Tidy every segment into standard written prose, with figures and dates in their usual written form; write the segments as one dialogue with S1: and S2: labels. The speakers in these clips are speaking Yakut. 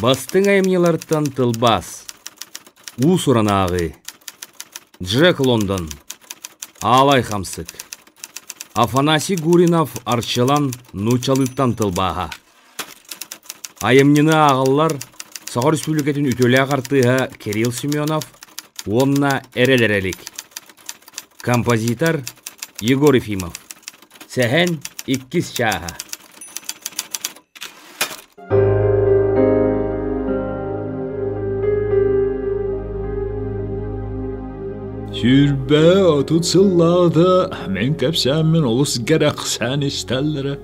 S1: Бастыҥ айымньылартан тылбаас. Уус-уран ааҕыы. Джек Лондон. Аалай хамсык. Афанасий Гуринов Арчылан нууччалыыттан тылбааһа. Айымньыны ааҕаллар Саха Республикатын үтүөлээх артыыһа Кирилл Семенов уонна Эрэл Эрэлик. Композитор Егор Ефимов. Сэһэн иккис чааһа.
S2: 20-30 сыллааҕыта мин кэпсээммин олус кэрэхсээн истэллэрэ.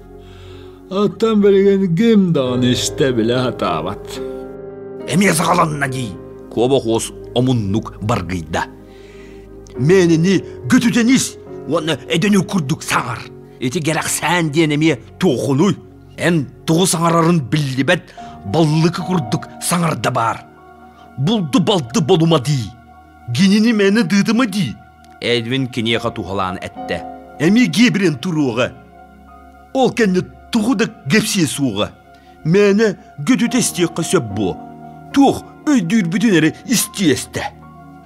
S2: Оттон билигин ким даҕаны истэ-билэ сатаабат.
S3: Эмиэ саҕаланна дии, куобах уос омуннук баргыйда. Мэнини көтүтэн ис уонна эдэнү курдук саҥар. Ити кэрэхсээн диэн эмиэ туохунуй? Эн тугу саҥарарын биллибэт баллыкы курдук саҥарда баар. Булду-балды болума дии. Кинини мэни дыытыма дии. Эдвин киниэхэ туһалаан эттэ. Эмиэ гиэбирэн туруоҕа. Ол кэннэ тугу да кэпсиэ суоҕа. Мээнэ көтүтэ истиэххэ сөп буо. Туох өйдүүрбүтүн эрэ истиэстэ.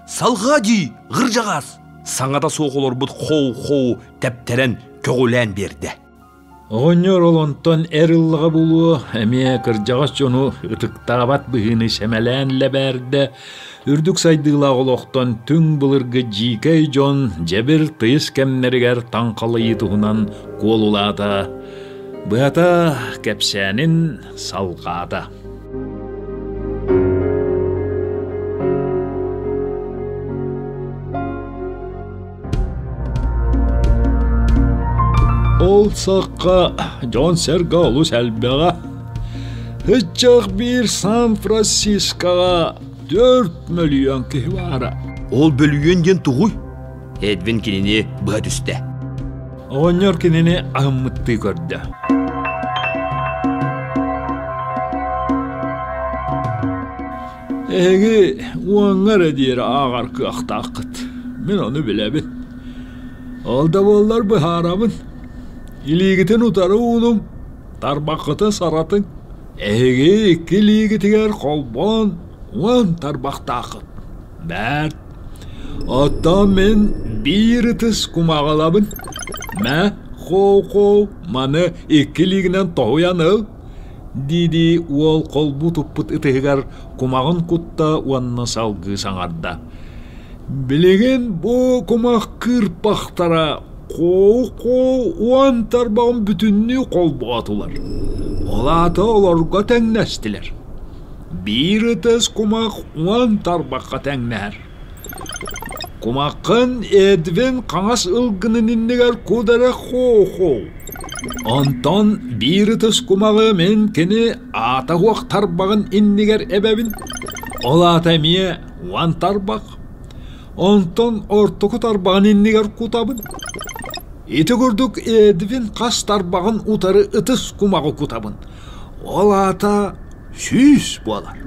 S3: Салҕаа дии, кырдьаҕас! Саҥата суох олорбут хоу-хоу тэптэрэн көҕүлээн биэрдэ.
S2: Оҕонньор ол онтон эр ыллаҕа буолуо, эмиэ кырдьаҕас дьону ытыктаабат быһыыны сэмэлээн лэбээрдэ, үрдүк сайдыылаах олохтон түҥ былыргы дьиикэй дьон дьэбир тыйыс кэмнэригэр таҥхалыйыы туһунан куолулаата, быһата кэпсээнин салҕаата. Ол сахха дьон-сэргэ олус элбэҕэ. Ыччах биир Сан-Францискоҕа 4 мөлүйүөн киһи баара.
S3: Ол бөлүйүөн диэн тугуй? Эдвин кинини быһа түстэ.
S2: Оҕонньор кинини аһыммыттыы көрдө. Эһиги уоҥҥа эрэ диэри ааҕар кыахтааххыт. Мин ону билэбин. Ол да буоллар быһаарабын. Илиигитин утары уунуҥ, тарбаххытын саратыҥ. Эһиги икки илиигитигэр холбоон 10 тарбахтааххыт. Бэрт. Оттон мин биир ытыс кумаҕалабын. Мэ, хоу-хоу, маны икки илиигинэн тоһуйан ыл дии-дии уол холбуу туппут ытыһыгар кумаҕын кутта уонна салгыы саҥарда: «Билигин бу кумах кыырпахтара хоу-хоу 10 тарбаҕын бүтүннүү холбоотулар. Ол аата олорго тэҥнэстилэр. Биир ытыс кумах 10 тарбахха тэҥнэһэр. Кумаххын Эдвин хаҥас ылгынын иннигэр кудара хоу-хоу. Онтон биир ытыс кумаҕы мин кини аата уох тарбаҕын иннигэр эбэбин. Ол аата эмиэ 10 тарбах. Онтон ортоку тарбаҕын иннигэр кутабын. Ити курдук Эдвин хас тарбаҕын утары ытыс кумаҕы кутабын. Ол аата 100 буолар.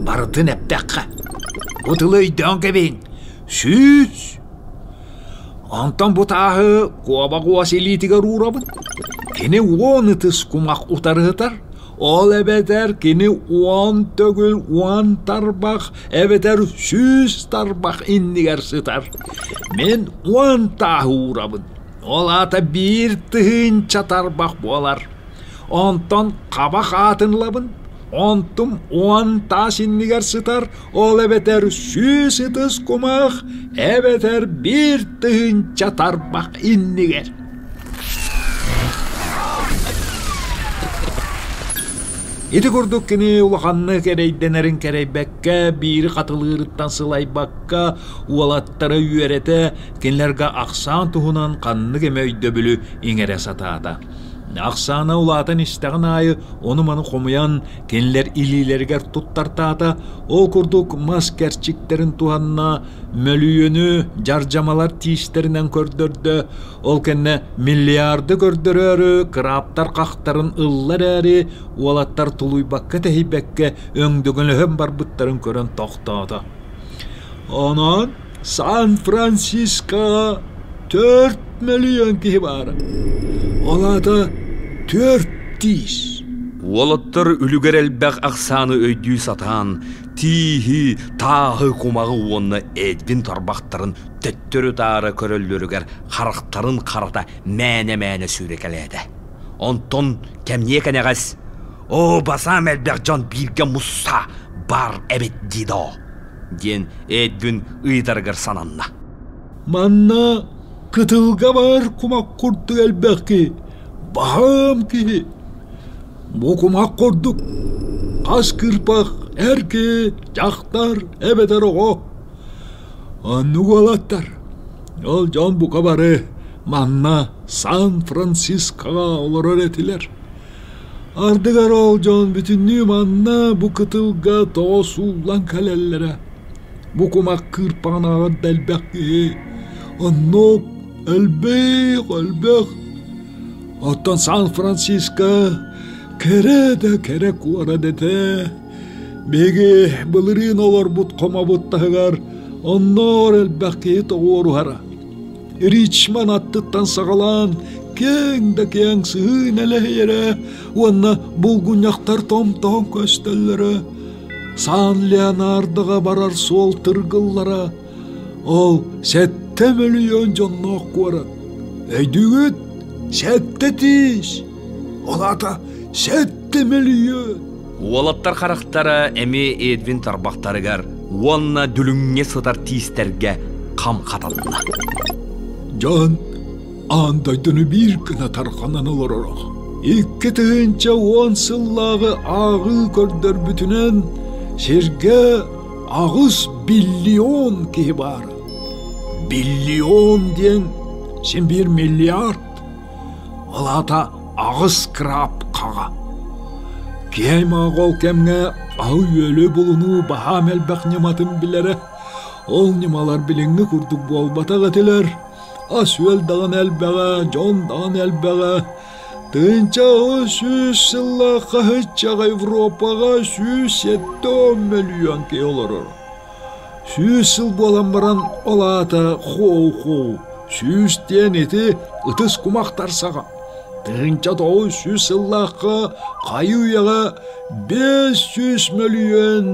S2: Барытын эптэххэ, бу тылы өйдөөн кэбиһиҥ. 100! Онтон бу тааһы куобах уос илиитигэр уурабын. Кини 10 ытыс кумах утарыһытар, ол эбэтэр кини 10 төгүл 10 тарбах эбэтэр 100 тарбах иннигэр сытар. Мин 10 тааһы уурабын. Ол аата 1000 тарбах буолар. Онтон хабах аатын ылабын, онтум 10 таас иннигэр сытар, ол эбэтэр 100 ытыс кумах, эбэтэр 1000 тарбах иннигэр. Ити курдук кини улаханнык эрэйдэнэрин кэрэйбэккэ, биири хатылыырыттан сылайбакка, уолаттары үөрэтэ, кинилэргэ ахсаан туһунан ханнык эмэ өйдөбүлү иҥэрэ сатаата. Ахсаана улаатан истэҕин аайы ону-маны хомуйан кинилэр илиилэригэр туттартаата, ол курдук мас кэрчиктэрин туһанна, мөлүйүөнү дьардьамалар тиистэринэн көрдөрдө, ол кэннэ миллиарды көрдөрөөрү кыраптар хахтарын ылла эрээри, уолаттар тулуйбакка-тэһийбэккэ өҥдөҥөлөһөн барбыттарын көрөн тохтоото. Онон Сан-Францискоҕа 4 мөлүйүөн киһи баара. Ол аата 4 тиис.
S3: Уолаттар үлүгэр элбэх ахсааны өйдүү сатаан, тииһи, тааһы, кумаҕы уонна Эдвин тарбахтарын төттөрү-таары көрөллөрүгэр харахтарын харата мээнэ-мээнэ сүүрэкэлээтэ. Онтон кэмниэ кэнэҕэс «Оо, басаам элбэх дьон бииргэ мусса бар эбит дии доо» диэн Эдвин ыйытарыгар сананна.
S2: Манна кытылга баар кумах курдук элбэх киһи, баһаам киһи. Бу кумах курдук хас кырпах эр киһи, дьахтар эбэтэр оҕо. Оннук уолаттар. Ол дьон бука бары манна Сан-Францискоҕа олорор этилэр. Ардыгар ол дьон бүтүннүү манна бу кытылга тоҕо сууллан кэлэллэрэ. Бу кумах кыырпаҕынааҕар да элбэх киһи. Оннук элбэх, элбэх. Оттон Сан-Франциско кэрэ да кэрэ куорат этэ. Биһиги былырыын олорбут хомобут таһыгар онноор элбэх киһи тоҕуоруһара. Ричман аттыттан саҕалаан киэҥ да киэҥ сыһыы нэлэһийэрэ уонна булгунньахтар томтоон көстөллөрө. Сан Леонардоҕа барар суол тыргыллара. Ол 7 мөлүйүөн дьонноох куорат. Өйдүүгүт? 7 тиис! Ол аата 7 мөлүйүөн!
S3: Уолаттар харахтара эмиэ Эдвин тарбахтарыгар уонна дүлүҥҥэ сытар тиистэргэ хам хатанна.
S2: Дьон аан дойдуну биир гына тарҕанан олороро. 2010 сыллааҕы ааҕыы көрдөрбүтүнэн сиргэ 8 биллион киһи баара. Биллион диэн син биир миллиард. Ол аата аҕыс краб хаҕа. Киһи аймаҕа ол кэмҥэ аһы-үөлү булунуу баһаам элбэх ньыматын билэрэ. Ол ньымалар билиҥҥи курдук буолбатах этилэр. Ас-үөл даҕаны элбэҕэ, дьон даҕаны элбэҕэ. 1300 сыллаахха хаһыччаҕа Европаҕа 170 мөлүйүөн киһи олорор. 100 сыл буолан баран ол аата хоу-хоу, сүүс диэн ити ытыс кумахтар саҕа. 1900 сыллаахха хайы үйэҕэ 500 мөлүйүөн,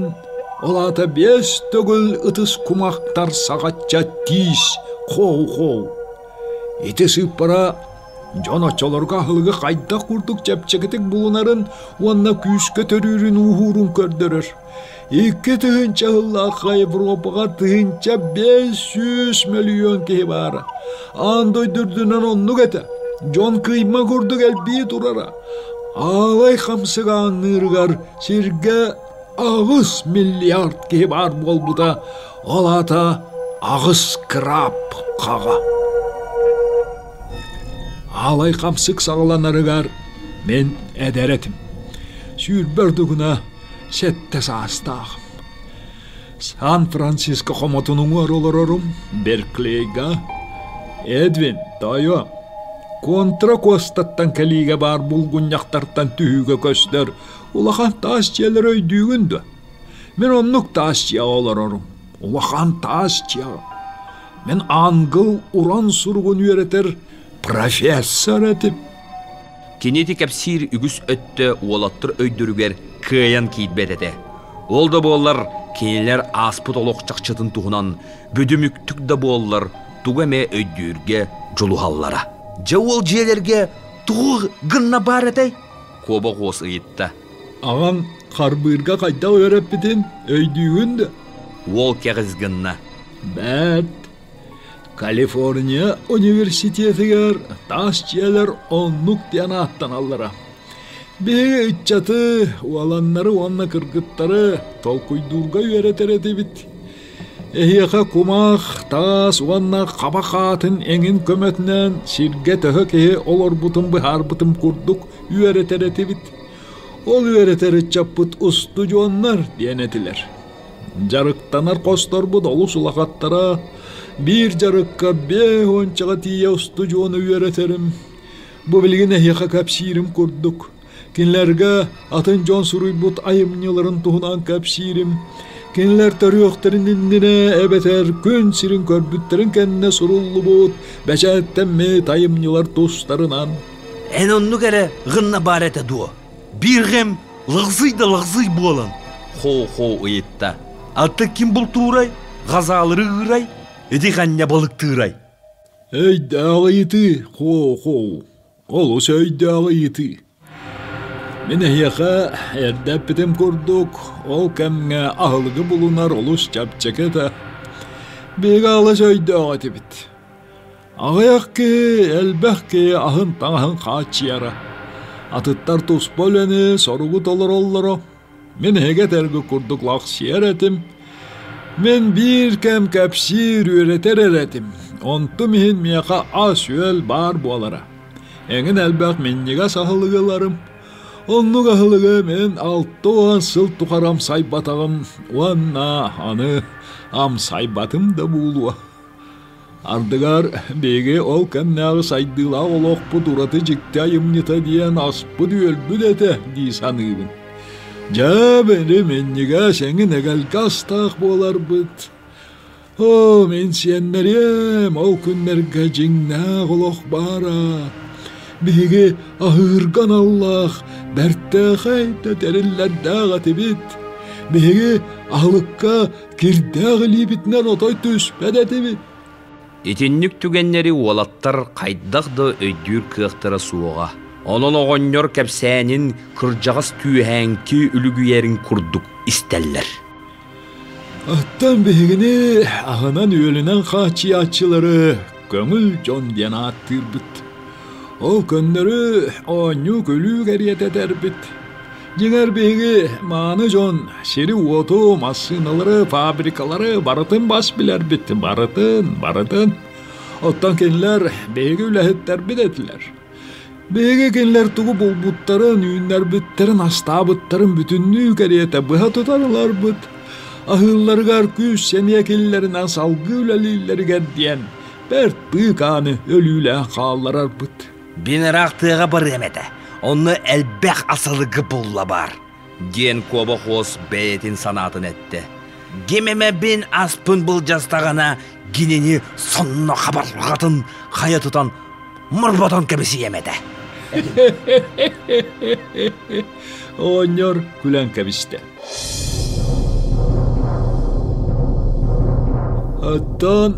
S2: ол аата биэс төгүл ытыс кумахтар саҕачча тиис хоу-хоу. Ити сыыппара дьон оччолорго аһылыгы хайдах курдук чэпчэкитик булунарын уонна күүскэ төрүүрүн-ууһуурун көрдөрөр. 2000 сыллаахха Европаҕа 1500 мөлүйүөн киһи баара. Аан дойду үрдүнэн оннук этэ. Дьон кыйма курдук элбии турара. Аалай хамсык ааҥныырыгар сиргэ 8 миллиард киһи баар буолбута. Ол аата аҕыс краб хаҕа. Аалай хамсык саҕаланарыгар мин эдэр этим. 20 ордугуна 7 саастаах. Сан-Франциско хомотун уҥуор олорорум, Берклейга. Эдвин, тойо, Контра Костаттан кэлиигэ баар булгунньахтартан түһүүгэ көстөр улахан таас дьиэлэр өйдүүгүн дуо? Мин оннук таас дьиэҕэ олорорум. Улахан таас дьиэҕэ. Мин ангыл уран суругун үөрэтэр профессор этим.
S3: Кини ити кэпсиир үгүс өттө уолаттар өйдөрүгэр кыайан киирбэт этэ. Ол да буоллар, кинилэр ааспыт олох чахчытын туһунан бүдүмүктүк да буоллар тугу эмэ өйдүүргэ дьулуһаллара. Дьэ уол дьиэлэргэ тугу гынна баар этэй? Куобах уос ыйытта.
S2: Аҕаҥ харбыырга хайдах үөрэппитин өйдүүгүн да?
S3: Уол кэҕис гынна.
S2: Бэт. Калифорния университетыгар таас дьиэлэр оннук диэн ааттаналлара. Биһиги ыччаты, уоланнары уонна кыргыттары толкуйдуурга үөрэтэр этибит. Эһиэхэ кумах, таас уонна хаба хаатын эҥин көмөтүнэн сиргэ төһө киһи олорбутун быһаарбытым курдук үөрэтэр этибит. Ол үөрэтэр ыччаппыт устудьуоннар диэн этилэр. Дьарыктанар хосторбут олус улахаттара, биир дьарыкка биэс уончаҕа тиийэ устудьуону үөрэтэрим. Бу билигин эһиэхэ кэпсиирим курдук. Кинилэргэ атын дьон суруйбут айымньыларын туһунан кэпсиирим. Кинилэр төрүөхтэрин иннинэ эбэтэр күн сирин көрбүттэрин кэннэ суруллубут, бэчээттэммит айымньылар тустарынан.
S3: Эн оннук эрэ гынна баар этэ дуо? Бииргэм лыгзый да лыгзый буолан, хоо-хоо ыйытта. Аты ким бултуурай, газаалыры ыырай, ити ханньа балыктыырай?
S2: Өйдөөх ыйытыы, хоо-хоо. Олус өйдөөх ыйытыы. Мин эһиэхэ эрдэ эппитим курдук, ол кэмҥэ аһылыгы булунар олус чэпчэки этэ. Биһиги алыс өйдөөх этибит. Аҕыйах киһи, элбэх киһи аһын-таҥаһын хааччыйара. Атыттар туспа үлэни, соругу толороллоро. Мин эһиги этэргэ курдук лахсыйар этим. Мин биир кэм кэпсиир, үөрэтэр эрэ этим. Онтум иһин миэхэ ас-үөл баар буолара. Эҥин элбэх минньигэс аһылыгы ыларым. Оннук аһылыгы мин 60 сыл тухары амсайбатаҕым уонна аны амсайбатым да буолуо. Ардыгар биһиги ол кэмнээҕи сайдыылаах олохпут ураты дьикти айымньыта диэн аспыт-үөлбүт этэ дии саныыбын. Дьэ, били минньигэс эҥин эгэлгэ астаах буоларбыт. Оо, мин сиэннэриэм, ол күннэргэ дьиҥнээх олох баара. Биһиги аһыырга аналлаах бэртээхэй да тэриллэрдээх этибит. Биһиги аһылыкка Кирдээх илиибитинэн отой түспэт этибит.
S3: Итинник түгэннэри уолаттар хайдах да өйдүүр кыахтара суоҕа. Онон оҕонньор кэпсээнин кырдьаҕас түүһээҥки үлүгүйэрин курдук истэллэр.
S2: Оттон биһигини аһынан-үөлүнэн хааччыйааччылары көҥүл дьон диэн ааттыырбыт. Ол көннөрү оонньуу-күлүү кэриэтэ этэрбит. Дьиҥэр биһиги мааны дьон сири-уоту, массыыналары, фабрикалары барытын бас билэрбит, барытын, барытын. Оттон кинилэр биһиги үлэһиттэрбит этилэр. Биһиги кинилэр тугу булбуттарын, үүннэрбиттэрин, астаабыттарын бүтүннүү кэриэтэ быһа тутан ыларбыт. Аһыылларыгар күүс-сэниэ киллэринэн салгыы үлэлииллэригэр диэн бэрт быыкааны өлүүлээн хаалларарбыт.
S3: Мин ыраах тыаҕа барыам этэ, онно элбэх асалыгы булла баар, диэн куобах уос бэйэтин санаатын эттэ. Ким эмэ бин аспын былдьастаҕына, кинини сонно хабарҕатын хайа тутан морботон кэбисиэм этэ.
S2: Оҕонньор күлэн кэбистэ. Оттон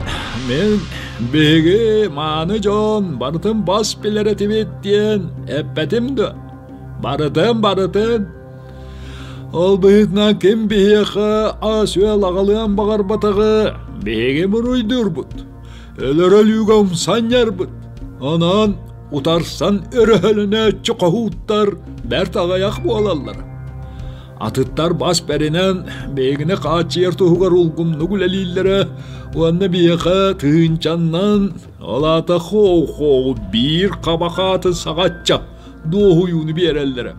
S2: мин биһиги мааны дьон барытын бас билэр этибит диэн эппэтим да барытын барытын ол быһыытынан ким биһиэхэ ас-үөл аҕалыан баҕарбатаҕы биһиги буруйдуурбут өлөр өлүүгэ умсанньарбыт онон утарсан өрөһөлөнөөччү хоһууттар бэрт аҕыйах буолаллара Атыттар бас бэринэн биһигини хааччыйар туһугар улгумнук үлэлииллэрэ уонна биһиэхэ тыһыынчаннан, ол аата хоу-хоу биир хабахааты саҕачча дуоһуйууну биэрэллэрэ.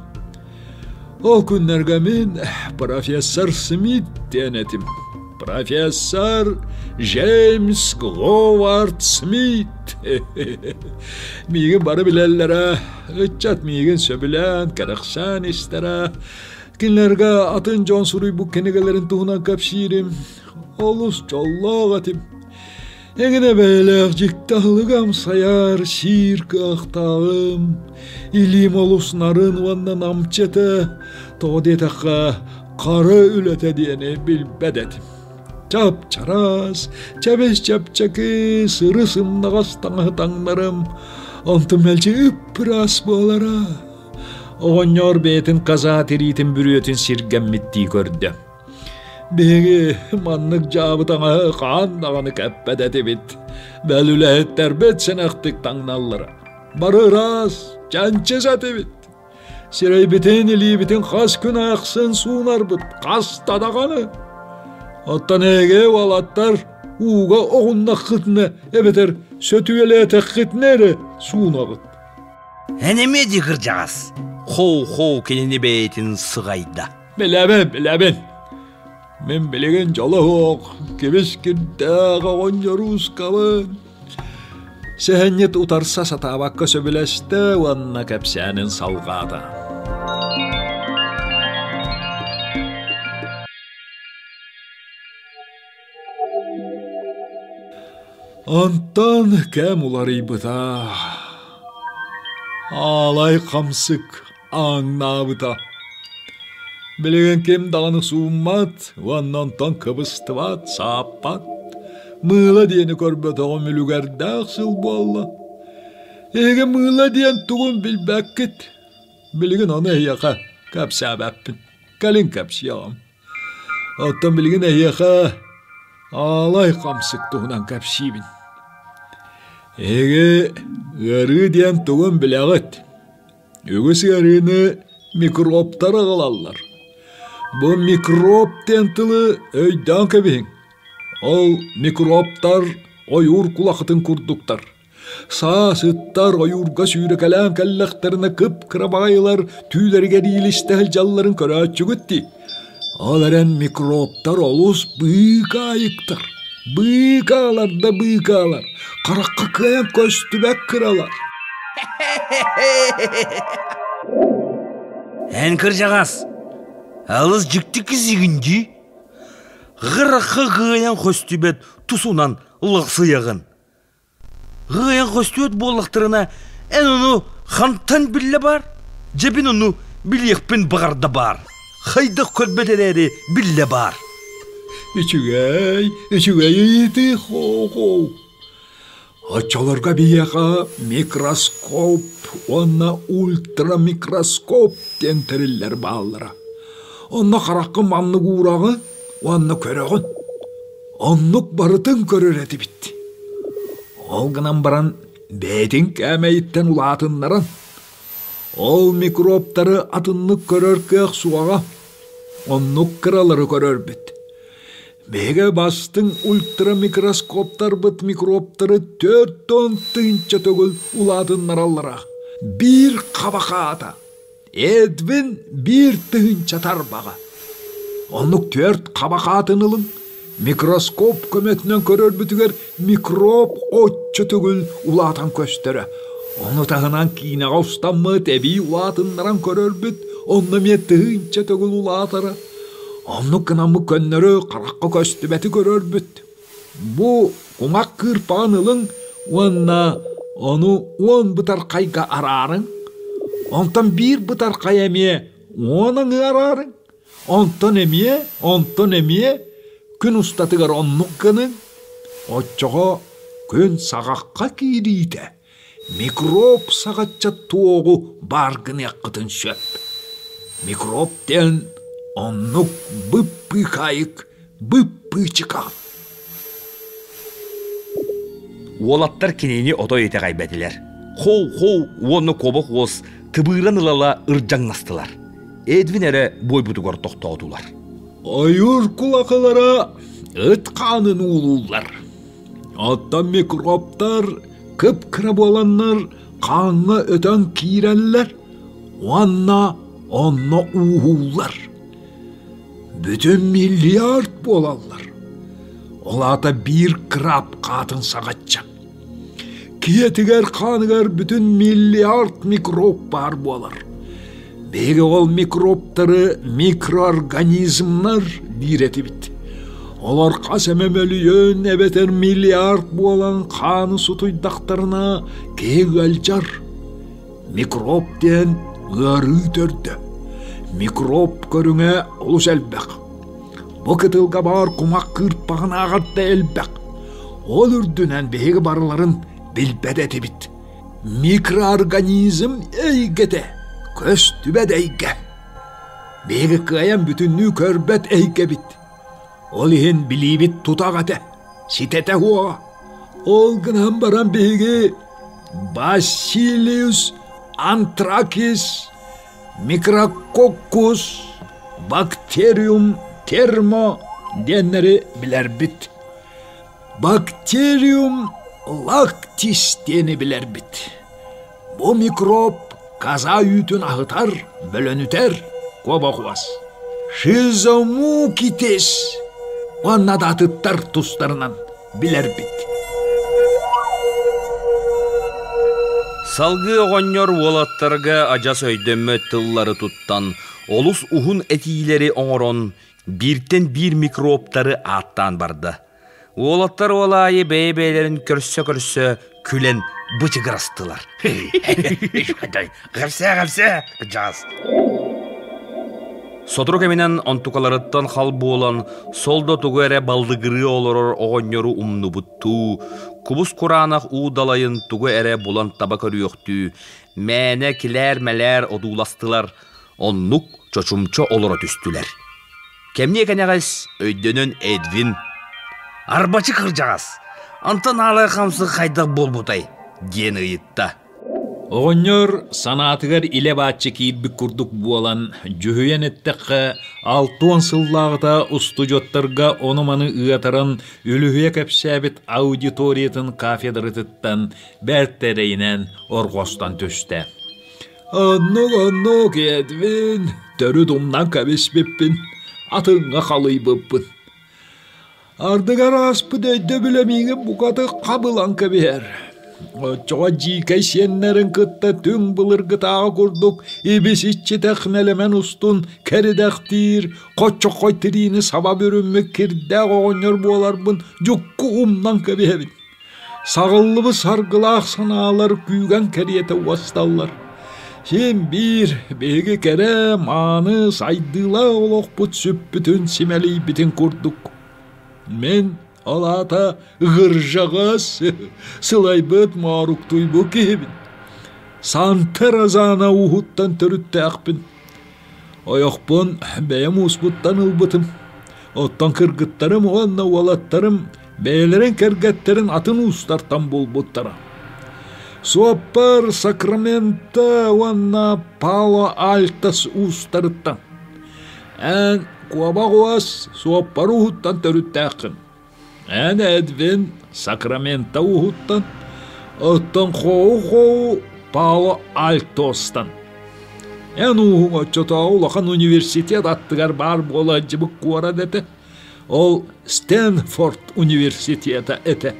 S2: Ол күннэргэ мин профессор Смит диэн этим. Профессор Джеймс Говард Смит. Миигин бары билэллэрэ, ыччат миигин сөбүлээн, кэрэхсээн истэрэ. Кинилэргэ атын дьон суруйбут кинигэлэрин туһунан кэпсиирим. Олус дьоллоох этим. Эҥинэ бэйэлээх дьикти аһылыгы амсайар сиир кыахтааҕым. Илиим олус нарын уонна намчы этэ. Тоҕо диэтэххэ, хара үлэтэ диэни билбэт этим. Чап-чараас, чэбис-чэпчэки, сыры-сымнаҕас таҥаһы таҥнарым, онтум мэлдьи ып-ыраас буолара. Оҕонньор бэйэтин казаа тириитин бүрүөтүн сиргэммиттии көрдө. Биһиги маннык дьаабы таҥаһы хаан даҕаны кэппэт этибит. Бэл үлэһиттэрбит сэнэхтик таҥналлара. Бары ыраас, чанчыс этибит. Сирэйбитин, илиибитин хас күн аахсын суунарбыт, хаста даҕаны. Оттон эһиги уолаттар ууга оҕуннаххытына эбэтэр сөтүөлээтэххитинэ эрэ суунаҕыт.
S3: Эн эмиэ дии кырдьаҕас, хоу-хоу кинини бэйэтин сыҕайда.
S2: Билэбин, билэбин. Мин билигин дьоло суох, кибис кирдээх оҕонньоруускабын. Сэһэнньит утарса сатаабакка сөбүлэстэ уонна кэпсээнин салҕаата. Онтон кэм уларыйбыта. Аалай хамсык. ааҥнаабыта. Билигин ким даҕаны сууммат уонна онтон кыбыстыбат, сааппат. Мыыла диэни көрбөтөҕүм үлүгэрдээх сыл буолла. Эһиги мыыла диэн тугун билбэккит. Билигин ону эһиэхэ кэпсээбэппин. Кэлин кэпсиэҕим. Оттон билигин эһиэхэ аалай хамсык туһунан кэпсиибин. Эһиги ыарыы диэн тугун билэҕит? Үгүс ыарыыны микробтар аҕалаллар. Бу микроб диэн тылы өйдөөн кэбиһиҥ. Ол микробтар ойуур кулахытын курдуктар. Саас ыттар ойуурга сүүрэкэлээн кэллэхтэринэ кып-кыра баҕайылар түүлэригэр иилистэ сылдьалларын көрөөччүгүт дии. Ол эрэн микробтар олус быыкаайыктар. Быыкаалар да быыкаалар, харахха кыайан көстүбэт кыралар.
S3: Эн кырдьаҕас, алыс дьикти кизигин дии. Харахха кыайан көстүбэт тусунан лахсыйаҕын. Кыайан көстүөт буоллахтарына, эн ону хантан биллэ баар? Дьэбин ону билиэхпин баҕарда баар. Хайдах көрбөт эрээри биллэ баар.
S2: Үчүгэй, үчүгэй ыйытыы хоо-хоо. Оччолорго биһиэхэ микроскоп уонна ультрамикроскоп диэн тэриллэр бааллара. Онно хараххын маннык уураҕын уонна көрөҕүн. Оннук барытын көрөр этибит. Ол гынан баран бэйэтин кээмэйиттэн улаатыннаран, ол микробтары атыннык көрөр кыах суоҕа. Оннук кыралары көрөрбүт. Биһиги бастыҥ ультрамикроскоптарбыт микробтары 40 тыһыынча төгүл улаатыннараллара. Биир хабахаата. Эдвин 1 тыһыынча тарбаҕа. Оннук түөрт хабахаатын ылыҥ, микроскоп көмөтүнэн көрөрбүтүгэр микроб оччо төгүл улаатан көстөрө. Ону таһынан киинэҕэ устаммыт эбии улаатыннаран көрөрбүт, онно эмиэ тыһыынча төгүл улаатара. Оннук гынаммыт көннөрү харахха көстүбэти көрөрбүт. Бу кумах кыырпаҕын ылыҥ уонна ону 10 бытархайга араарыҥ. Онтон биир бытархай эмиэ 10 аҥыы араарыҥ. Онтон эмиэ, онтон эмиэ күн устатыгар оннук гыныҥ. Оччоҕо күн саҕахха киириитэ микроб саҕачча туоҕу баар гыныаххытын сөп. Микроб диэн оннук бып-быыкаайык, бып-быычыка.
S3: Уолаттар кинини отой итэҕэйбэтилэр. Хоу-хоу уонна куобах уос тыбыыран ылала ырдьаҥнастылар. Эдвин эрэ буойбутугар тохтоотулар.
S2: Ойуур кулакылара ыт хаанын уулууллар. Оттон микробтар кып-кыра буоланнар хааҥҥа өтөн киирэллэр уонна онно ууһууллар. Бүтүн миллиард буолаллар. Ол аата биир краб хаатын саҕачча. Киһитигэр хааныгар бүтүн миллиард микроб баар буолар. Биһиги ол микробтары микроорганизмнар диир этибит. Олор хас эмэ мөлүйүөн эбэтэр миллиард буолан хааны сутуйдахтарына киһи ыалдьар. Микроб диэн ыарыы төрдө. Микроб көрүҥэ олус элбэх. Бу кытылга баар кумах кыырпаҕынааҕар да элбэх. Ол үрдүнэн биһиги барыларын билбэт этибит. Микроорганизм эйгэтэ көстүбэт эйгэ. Биһиги кыайан бүтүннүү көрбөт эйгэбит. Ол иһин билиибит тутах этэ, ситэтэ суоҕа. Ол гынан баран биһиги Басилиус антракис микрококкус бактериум термо диэннэри билэрбит. Бактериум лактис диэни билэрбит. Бу микроб коза үүтүн аһытар, бөлөнүтэр куобахуос. Шизомукитис уонна да атыттар тустарынан билэрбит.
S3: Салгыы оҕонньор уолаттарга адьас өйдөммөт тыллары туттан, олус уһун этиилэри оҥорон, бииртэн биир микробтары ааттаан барда. Уолаттар ол аайы бэйэ-бэйэлэрин көрсө-көрсө күлэн бычыгырастылар. Кэпсээ, кэпсээ, кырдьаҕас. Сотору кэминэн онтукаларыттан хал буолан, сол да тугу эрэ баллыгырыы олорор оҕонньору умнубуттуу, кубус кураанах уу далайын тугу эрэ булан таба көрүөхтүү, мээнэ килээр-мэлээр одууластылар, оннук чочумча олоро түстүлэр. Кэмниэ кэнэҕэс өйдөнөн Эдвин «Арбачы кырдьаҕас, онтон аалай хамсык хайдах буолбутай?» диэн ыйытта.
S2: Оҕонньор санаатыгар илэ-бааччы киирбит курдук буолан, дьүһүйэн эттэххэ, 60 сыллааҕыта устудьуоттарга ону-маны ыатаран үлүһүйэ кэпсээбит аудиториятын кафедратыттан бэрт эрэйинэн орҕостон түстэ. Оннук, оннук, Эдвин, төрүт умнан кэбиспиппин, атыҥҥа халыйбыппын. Ардыгар ааспыт өйдөбүл эмиигин букаты хабылан кэбиһэр. Оччоҕо дьиикэй сиэннэрин кытта түҥ былыргытааҕы курдук ибис-иччитэх нэлэмэн устун кэридэхтиир, хоччоххой тириини саба бүрүммүт кирдээх оҕонньор буоларбын дьукку умнан кэбиһэбин. Саҕыллыбыт саргылаах санаалар күүгэн кэриэтэ уосталлар. Син биир биһиги кэрэ, мааны, сайдыылаах олохпут сүппүтүн симэлийбитин курдук. Мин ол аата ыржаҕас, сылайбыт мооруктуйбут киһибин. Санта-Розана ууһуттан төрүттээхпин. Ойохпун бэйэм ууспуттан ылбытым. Оттон кыргыттарым уонна уолаттарым бэйэлэрин кэргэттэрин атын уустартан булбуттара. Суоппар Сакраменто уонна Пало Альтос уустарыттан. Эн куобах уос суоппар ууһуттан төрүттээххин. Эн Эдвин Сакраменто ууһуттан, оттон Хоу-Хоу Пало Альтостан. Эн ууһуҥ оччотооҕу улахан университет аттыгар баар буола сылдьыбыт куорат этэ. Ол Стэнфорд университета этэ.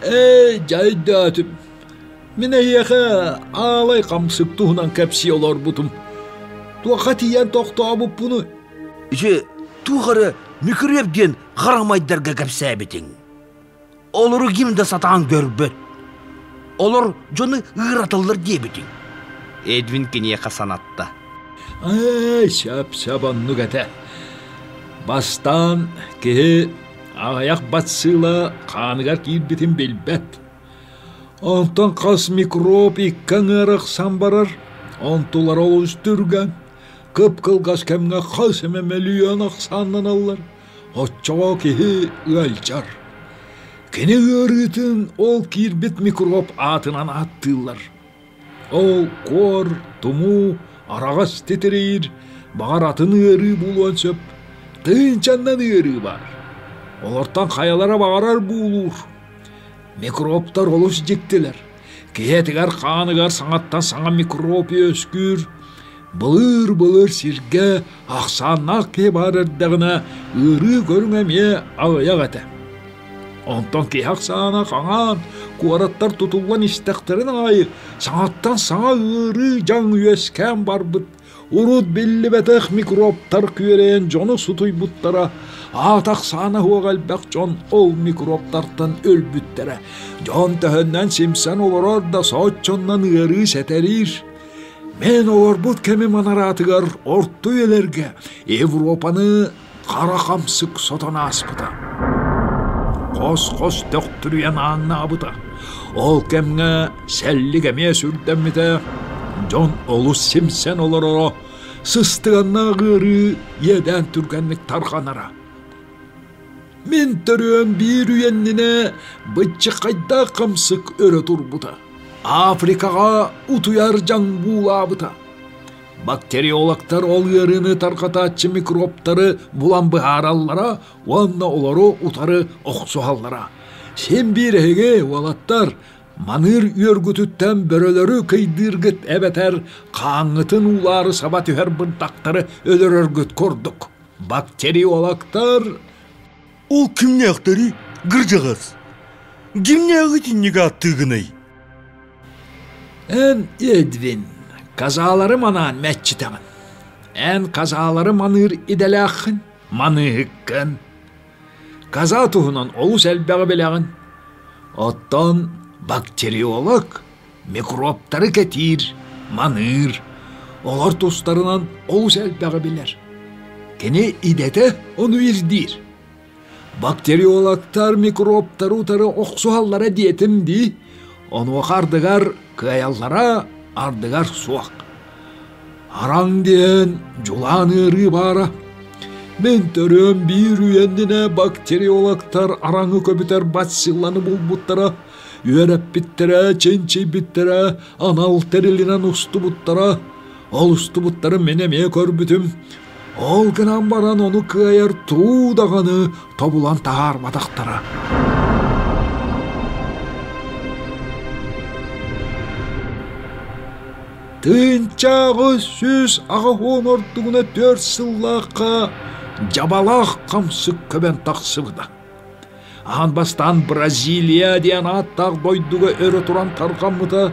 S2: Ээ, дьайдаатым. Мин эһиэхэ аалай хамсык туһунан кэпсии олорбутум. Туохха тиийэн тохтообуппунуй?
S3: Ити туох эрэ микреп диэн харамайдарга кэпсээбитиҥ. Олору ким да сатаан көрбөт. Олор дьону ыыраталлар диэбитиҥ.
S1: Эдвин киниэхэ санатта.
S2: Ээ, сөп-сөп оннук этэ. Бастаан киһи аҕыйах бацилла хааныгар киирбитин билбэт. Онтон хас микроб икки аҥыарахсан барар, онтулара олус түргэн. Кып-кылгас кэмҥэ хас эмэ мөлүйүөн ахсааннаналлар. Оччоҕо киһи ыалдьар. Кини ыарыытын ол киирбит микроб аатынан ааттыыллар. Ол куор, тумуу, араҕас титириир, баҕар атын ыарыы буолуон сөп. Тыһыынчаннан ыарыы баар. Олортон хайалара баҕарар буулуур. Микробтар олус дьиктилэр. Киһи этигэр-хааныгар саҥаттан саҥа микроб үөскүүр. Былыр-былыр сиргэ ахсааннаах киһи баар эрдэҕинэ ыарыы көрүҥэ эмиэ аҕыйах этэ. Онтон киһи ахсаана хаҥаан, куораттар тутуллан истэхтэрин аайы саҥаттан саҥа ыарыы дьаҥ үөскээн барбыт. Урут биллибэтэх микробтар күөрэйэн дьону сутуйбуттара, аат ахсаана суох элбэх дьон ол микробтартан өлбүттэрэ. Дьон төһөннөн симсэн олорор да соччоннон ыарыы сэтэриир. Мен олорбут кэмим анараатыгар орто үйэлэргэ Европаны хара хамсык сотон ааспыта. Хос-хос төхтүрүйэн ааҥнаабыта. Ол кэмҥэ сэллик эмиэ сүрдэммитэ, дьон олус симсэн олороро, сыстыганнаах ыарыы иэдээн түргэнник тарҕанара. Мин төрүөм биир үйэннинэ быччыкайдаах хамсык өрө турбута. Африкаҕа утуйар дьаҥ буулаабыта. Бактериологтар ол ыарыыны тарҕатааччы микробтары булан быһаараллара уонна олору утары охсуһаллара. Син биир эһиги, уолаттар, маныыр үөргүтүттэн бөрөлөрү кыйдыыргыт эбэтэр хааҥҥытын уулаары саба түһэр бырдахтары өлөрөргүт курдук. Бактериологтар
S3: Ол кимнээхтэрий, кырдьаҕас? Кимнээҕи итинник ааттыыгыный?
S2: Эн, Эдвин, казаалары манаан мэччитэҕин. Эн казаалары маныыр идэлээххин, маныыһыккын. Каза туһунан олус элбэҕи билэҕин. Оттон Бактериолог микробтары кэтиир, маныыр, олор тустарынан олус элбэҕи билэр. Кини идэтэ ону ирдиир. Бактериологтар микробтары утары охсуһаллара диэтим дии, онуоха ардыгар кыайаллара, ардыгар суох. Араҥ диэн дьулаан ыарыы баара. Мин төрүөм биир үйэннинэ бактериологтар араҥы көбүтэр бацилланы булбуттара, үөрэппиттэрэ, чинчийбиттэрэ, анал тэрилинэн устубуттара. Ол устубуттарын мин эмиэ көрбүтүм. Ол гынан баран ону кыайар туу даҕаны тобулан таһаарбатахтара. Тыынчааҕы 180 ордугуна 4 сыллаахха дьабалаах хамсык көбөн тахсыбыта. Аан бастаан Бразилия диэн ааттаах дойдуга өрө туран тарҕаммыта,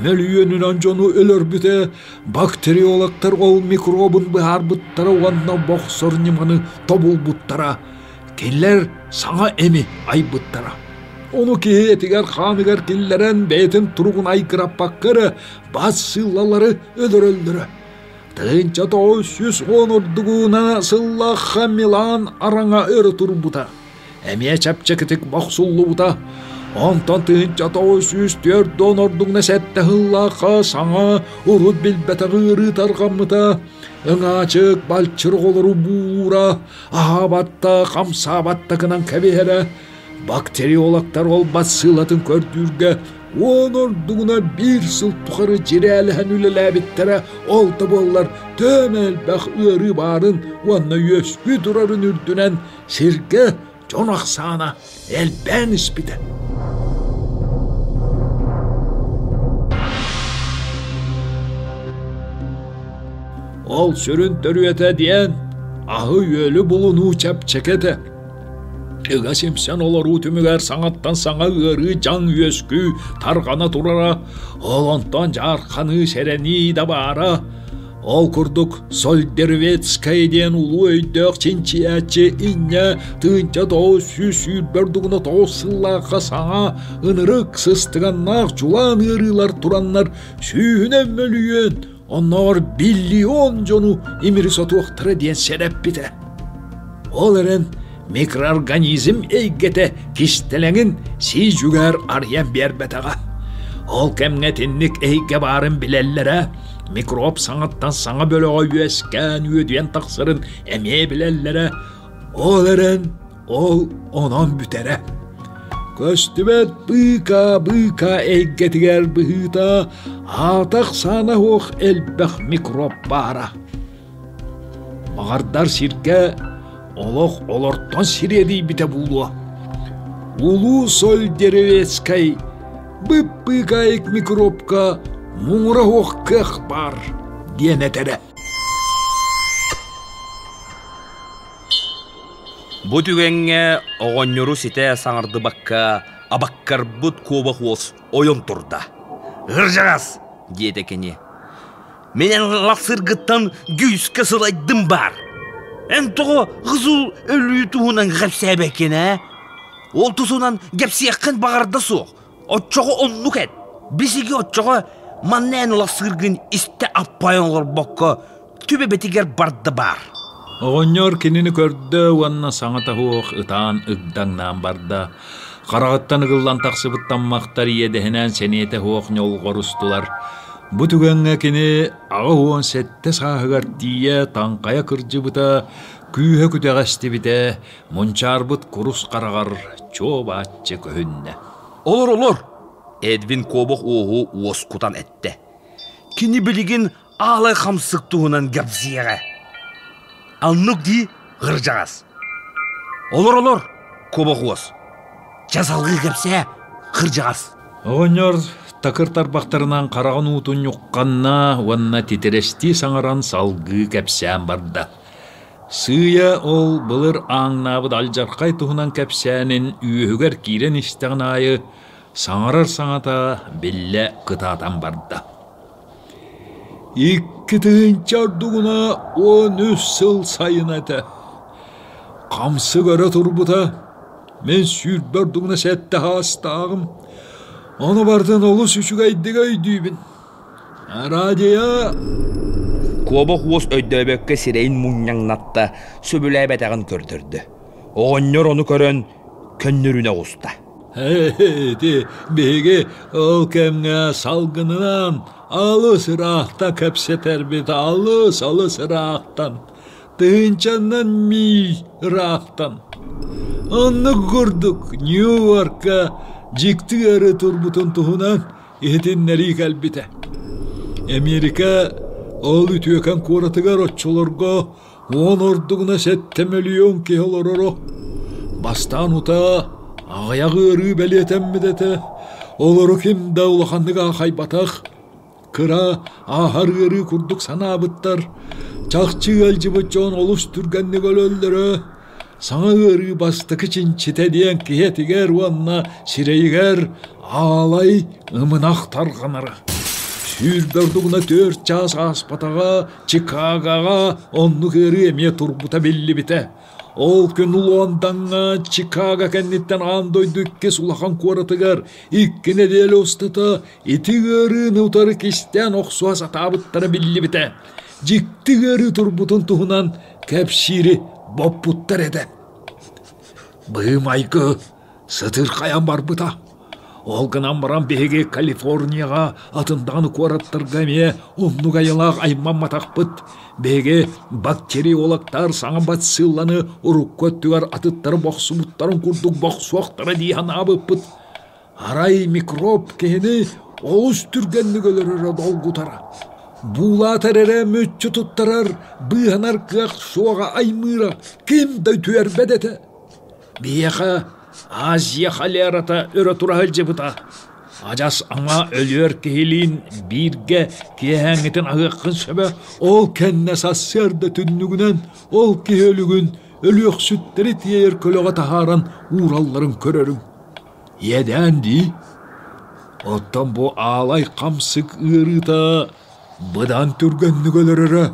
S2: мөлүйүөнүнэн дьону өлөрбүтэ, бактериологтар ол микробун быһаарбыттара уонна бохсор ньыманы тобулбуттара, кинилэр саҥа эми айбыттара. Ону киһи этигэр-хааныгар киллэрэн бэйэтин туругун айгыраппакка эрэ бас сыыллалары өлөрөллөрө. 1910 ордугуна сыллаахха Милан араҥа өрө турбута. Эмиэ чэпчэкитик бохсуллубута. Онтон 1904 ордугуна сэттэ сыллаахха саҥа урут билбэтэх ыарыы тарҕаммыта. Ыҥаачык балчыр оҕолору буулуура, аһаабатта, хамсаабатта гынан кэбиһэрэ. Бактериологтар ол бассыылатын көрдүүргэ уон ордугуна биир сыл тухары дьирээлэһэн үлэлээбиттэрэ, ол да буоллар төм элбэх ыарыы баарын уонна үөскүү турарын үрдүнэн сиргэ дьон ахсаана элбээн испитэ. Ол сүрүн төрүөтэ диэн аһы-үөлү булунуу чэпчэки этэ. Ыга симсэн олоруу түмүгэр саҥаттан саҥа ыарыы дьаҥ үөскүү тарҕана турара, ол онтон дьаарханыы сэрэнии да баара. Ол курдук Сольдервецкэй диэн улуу өйдөөх чинчийээччи инньэ 1920 ордугуна тоҕус сыллаахха саҥа ынырык сыстыганнаах дьулаан ыарыылар тураннар сүүһүнэн мөлүйүөн, оннооҕор биллион дьону имири сотуохтара диэн сэрэппитэ. Ол эрэн микроорганизм эйгэтэ кистэлэҥин сии дьүгээр арыйан биэрбэтэҕэ. Ол кэмҥэ итинник эйгэ баарын билэллэрэ, микроб саҥаттан саҥа бөлөҕө үөскээн үөдүйэн тахсарын эмиэ билэллэрэ. Ол эрэн ол онон бүтэрэ. Көстүбэт быыка-быыка эйгэтигэр быһыыта аатах саана суох элбэх микроб баара. Баҕардар сиргэ олох олортон сириэдийбитэ буолуо. Улуу Соль Деревецкай бып-быыкаайык микробка муҥура суох кыах баар диэн этэрэ.
S3: Бу түгэҥҥэ оҕонньору ситэ саҥардыбакка абаккарбыт куобах уос ойон турда. «Ырдьаҕас!» диэтэ кини. «Мин эн лахсыргыттан күүскэ сылайдым баар. Эн тоҕо кызыл өлүү туһунан кэпсээбэккин ээ? Ол тусунан кэпсиэххин баҕарда суох. Оччоҕо оннук эт. Бисиги оччоҕо манна эн лахсыыргын истэ аппайан олорбокко түбэбэтигэр барда баар.
S2: Оҕонньор кинини көрдө уонна саҥата суох ытаан ыгдаҥнаан барда. Хараҕыттан ыгыллан тахсыбыт таммахтар иэдэһинээн сэниэтэ суох ньолҕорустулар. Бу түгэҥҥэ кини 87 сааһыгар тиийэ таҥхайа кырдьыбыта, күүһэ күтэҕэстибитэ, мунчаарбыт курус хараҕар чуо-бааччы көһүннэ.
S3: Олор, олор! Эдвин куобах уоһу уоскутан эттэ. Кини билигин аалай хамсык туһунан кэпсиэҕэ. Оннук дии, кырдьаҕас. Олор-олор, куобах уос. Чэ салгыы кэпсээ, кырдьаҕас.
S2: Оҕонньор такыр тарбахтарынан хараҕын уутун ньухханна уонна титирэстии саҥаран салгыы кэпсээн барда. Сыыйа ол былыр ааҥнаабыт алдьархай туһунан кэпсээнин үөһүгэр киирэн истэҕин аайы саҥарар саҥата биллэ кытаатан барда. 2000 ордугуна 13 сыл сайына этэ. Хамсык өрө турбута. Мин сүүрбэ ордугуна сэттэ саастааҕым. Ону барытын олус үчүгэйдик өйдүүбүн. Радио
S1: Куобах уос өйдөөбөккө сирэйин мунньаҥнатта, сөбүлээбэтэҕин көрдөрдө. Оҕонньор ону көрөн көннөрүнэ оҕуста.
S2: Ити биһиги ол кэмҥэ салгынынан алыс ыраахтан кэпсэтэрбит, алыс-алыс ыраахтан, тыһыынчаннан миил ыраахтан. Оннук курдук Нью-Йоркка дьикти ыарыы турбутун туһунан иһитиннэрии кэлбитэ. Эмиэрикэ ол үтүөкэн куоратыгар оччолорго уон ордугуна 7 мөлүйүөн киһи олороро. Бастаан утаа аҕыйах ыарыы бэлиэтэммит этэ. Олору ким да улаханнык аахайбатах, кыра ааһар ыарыы курдук санаабыттар. Чахчы ыалдьыбыт дьон олус түргэнник өлөллөрө. Саҥа ыарыы бастакы чинчитэ диэн киһи этигэр уонна сирэйигэр аалай ымынах тарҕанара. 24 чаас ааспатаҕа Чикагоҕа оннук ыарыы эмиэ турбута биллибитэ. Ол күн Лондоҥҥа Чикаго кэнниттэн аан дойду иккис улахан куоратыгар 2 нэдиэлэ устата ити ыарыыны утары кистээн охсуһа сатаабыттара биллибитэ. Дьикти ыарыы турбутун туһунан кэпсиири боппуттар этэ. Быһыы-майгы сытырхайан барбыта. Ол гынан баран биһиги Калифорнияҕа атын даҕаны куораттарга эмиэ оннук айылаах аймамматахпыт. Биһиги бактериологтар саҥа бацилланы урукку өттүгэр атыттары бохсубуттарын курдук бохсуохтара дии санаабыппыт. Арай микроб киһини олус түргэнник өлөрөрө долгутара. Буулаатар эрэ мүччү туттарар, быыһанар кыах суоҕа аймыыра ким да үтүөрбэт этэ. Биһиэхэ Азия холерата өрө тура сылдьыбыта. Адьас ама өлүөр киһилиин бииргэ киэһээҥҥитин аһыаххын сөбө, ол кэннэ сарсыарда түннүгүнэн ол киһи өлүгүн өлүөхсүттэри тиэйэр көлөҕө таһааран ууралларын көрөрүм. Иэдээн дии. Оттон бу аалай хамсык ыарыыта быдан түргэнник өлөрөрө,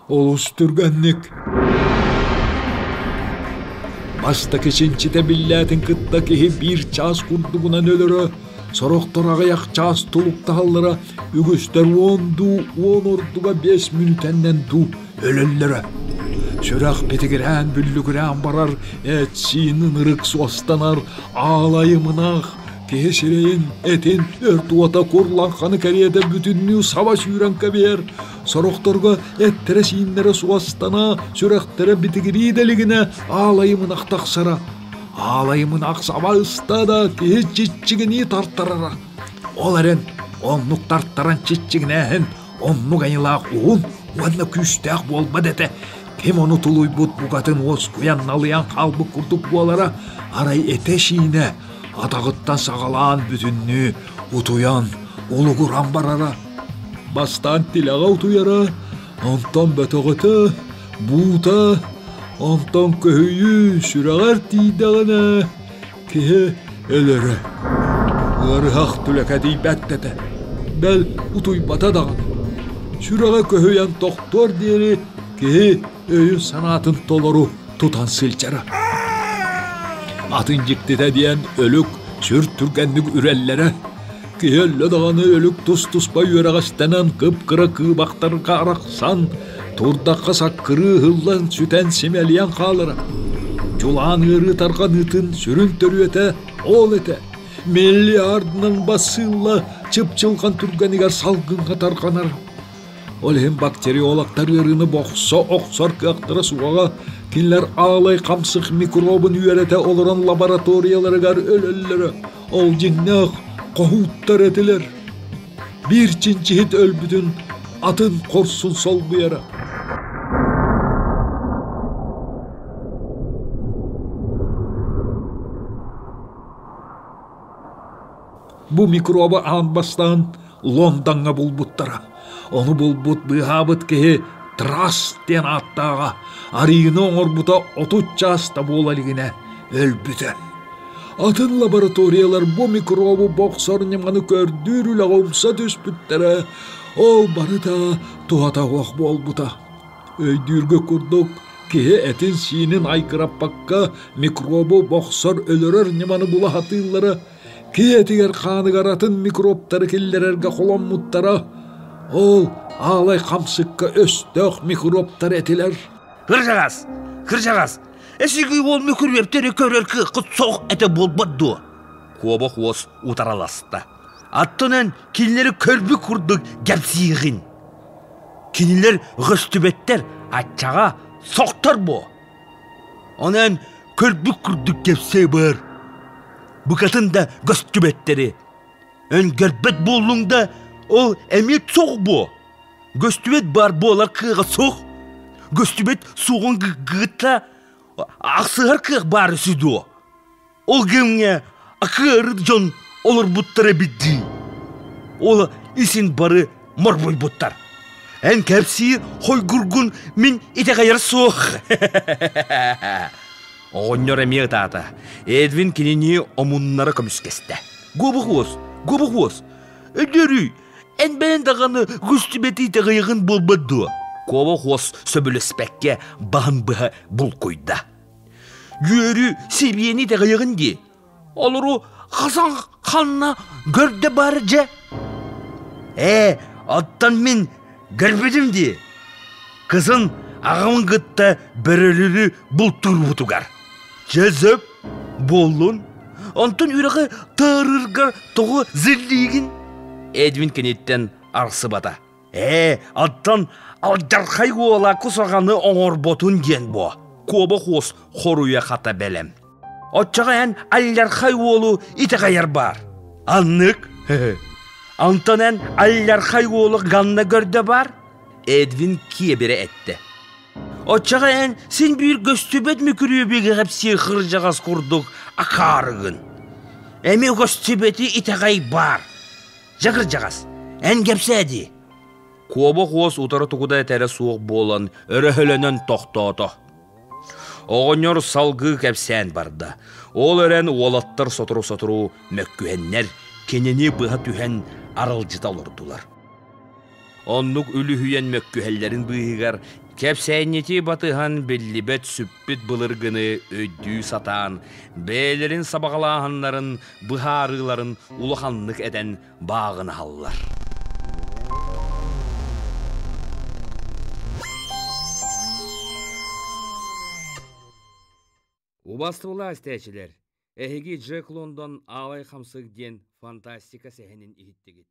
S2: олус түргэнник. Бастакы чинчитэ биллээтин кытта киһи биир чаас курдугунан өлөрө, сорохтор аҕыйах чаас тулуктаһаллара, үгүстэр уон дуу, уон ордуга 5 мүнүүтэннэн дуу өлөллөрө. Сүрэх битигирээн бүллүгүрээн барар, эт-сиин ынырык суостанар, аалайымынах, киһи сирэйин, этин өрт уота курлаҥханы кэриэтэ бүтүннүү саба сүүрэн кэбиһэр, сорохторго эттэрэ-сииннэрэ суостана, сүрэхтэрэ битигирии да илигинэ аалайымынах тахсара. Аалайымынах саба ыста да киһи чиччигинии тартарара. Ол эрэн оннук тартаран чиччигинээһин оннук айылаах уһун уонна күүстээх буолбат этэ. Ким ону тулуйбут букатын уоскуйан налыйан хаалбыт курдук буолара, арай этэ-сиинэ атаҕыттан саҕалаан бүтүннүү утуйан, улугуран барара. Бастаан тилэҕэ утуйара, онтон бөтөҕөтө, буута, онтон көһүйүү сүрэҕэр тиийдэҕинэ киһи өлөрө. Ыарыһах түлэкэдийбэт этэ, бэл утуйбата даҕаны. Сүрэҕэ көһүйэн тохтуор диэри киһи өйүн-санаатын толору тутан сылдьара. Атын дьиктитэ диэн өлүк сүр түргэнник үрэллэрэ. Киһи өллө даҕаны өлүк тус-туспа үөрэҕэстэнэн кып-кыра кыыбахтарга арахсан, турдахха саккырыы ыһыллан сүтэн симэлийэн хаалара. Дьулаан ыарыы тарҕаныытын сүрүн төрүөтэ ол этэ. Миллиардынан бассыылла чыпчылҕан түргэнигэр салгыҥҥа тарҕанар. Ол иһин бактериологтар ыарыыны бохсо охсор кыахтара суоҕа. Кинилэр аалай хамсык микробун үөрэтэ олорон лабораторияларыгар өлөллөрө. Ол дьиҥнээх хоһууттар этилэр. Биир чинчиһит өлбүтүн атын хорсун солбуйара. Бу микробу аан бастаан Лондоҥҥа булбуттара. Ону булбут быыһаабыт киһи Трасс диэн ааттааҕа арыыны оҥорбута 30 чаас да буола илигинэ өлбүтэ. Атын лабораториялар бу микробу бохсор ньыманы көрдүүр үлэҕэ умса түспүттэрэ, ол барыта туһата суох буолбута. Өйдүүргэ курдук, киһи этин-сиинин айгыраппакка микробу бохсор өлөрөр ньыманы була сатыыллара. Киһи этигэр-хааныгар атын микробтары киллэрэргэ холоммуттара. Ол аалай хамсыкка өстөөх микробтар этилэр.
S3: Кырдьаҕас, кырдьаҕас, эсиги ол микробтары көрөр кыаххыт суох этэ буолбат дуо? Куобах уос утараласта. Аттынан кинилэри көрбүт курдук кэпсиигин. Кинилэр көстүбэттэр, аччаҕа сохтор буо. Онон көрбүт курдук кэпсээ бар. Букатын да көстүбэттэри. Өнгөрбөт буоллуҥ да, ол эмиэ суох буо. Көстүбэт бар буолар кыаҕа суох. Көстүбэт суоҕун гыта ахсыһар кыах баар үсү дуо? Ол кэмҥэ акыары дьон олорбуттара эбит дии. Ол исин бары морбуйбуттар. Эн кэпсиир хойгургун мин итэҕэйэр суох. Оҕонньор эмиэ ытаата. Эдвин кинини омуннара көмүскэстэ. Гобухуос, гобухуос, өдөрүй, эн бэйэн даҕаны гүстүбэти итэҕэйэҕин буолбат дуо? Куобах уос сөбүлэспэккэ баһын быһа булкуйда. Үөрүү сибиэни итэҕэйэҕин дии. Олору хасан ханна көрдө бар дьэ? Ээ, оттон мин көрбүтүм дии. Кызын аҕамын кытта бөрөлүрү бултуурбутугар. Дьэ сөп буоллун. Онтон үрэҕи таарыргар тоҕо зиллиигин? Эдвин киниттэн арсыбата. Ээ, оттон алдьархай уола кусаҕаны оҥорботун диэн буо. Куобах уос хоруйа хата бэлэм. Оччоҕо эн алдьархай уолу итэҕэйэр баар. Аннык. Онтон эн алдьархай уолу ганна көрдө бар? Эдвин киэбирэ эттэ. Оччоҕо эн син биир көстүбэт мүкүрүөбүгэ кэпсиир кырдьаҕас курдук акаарыгын. Эмиэ көстүбэти итэҕэй баар. Дьэ кырдьаҕас, эн кэпсээ дии. Куобах уос утары тугу да этэрэ суох буолан өрөһөлөнөн тохтоото. Оҕонньор салгыы кэпсээн барда. Ол эрэн уолаттар сотору-сотору мөккүһэннэр кинини быһа түһэн аралдьыта олордулар. Оннук үлүһүйэн мөккүһэллэрин быыһыгар кэпсээнньити батыһан биллибэт сүппүт былыргыны өйдүү сатаан, бэйэлэрин сабаҕалааһыннарын, быһаарыыларын улаханнык этэн бааҕынаһаллар. Убастыбылаах истээччилэр, эһиги Джек Лондон Аалай хамсык диэн фантастика сэһэнин иһиттигит.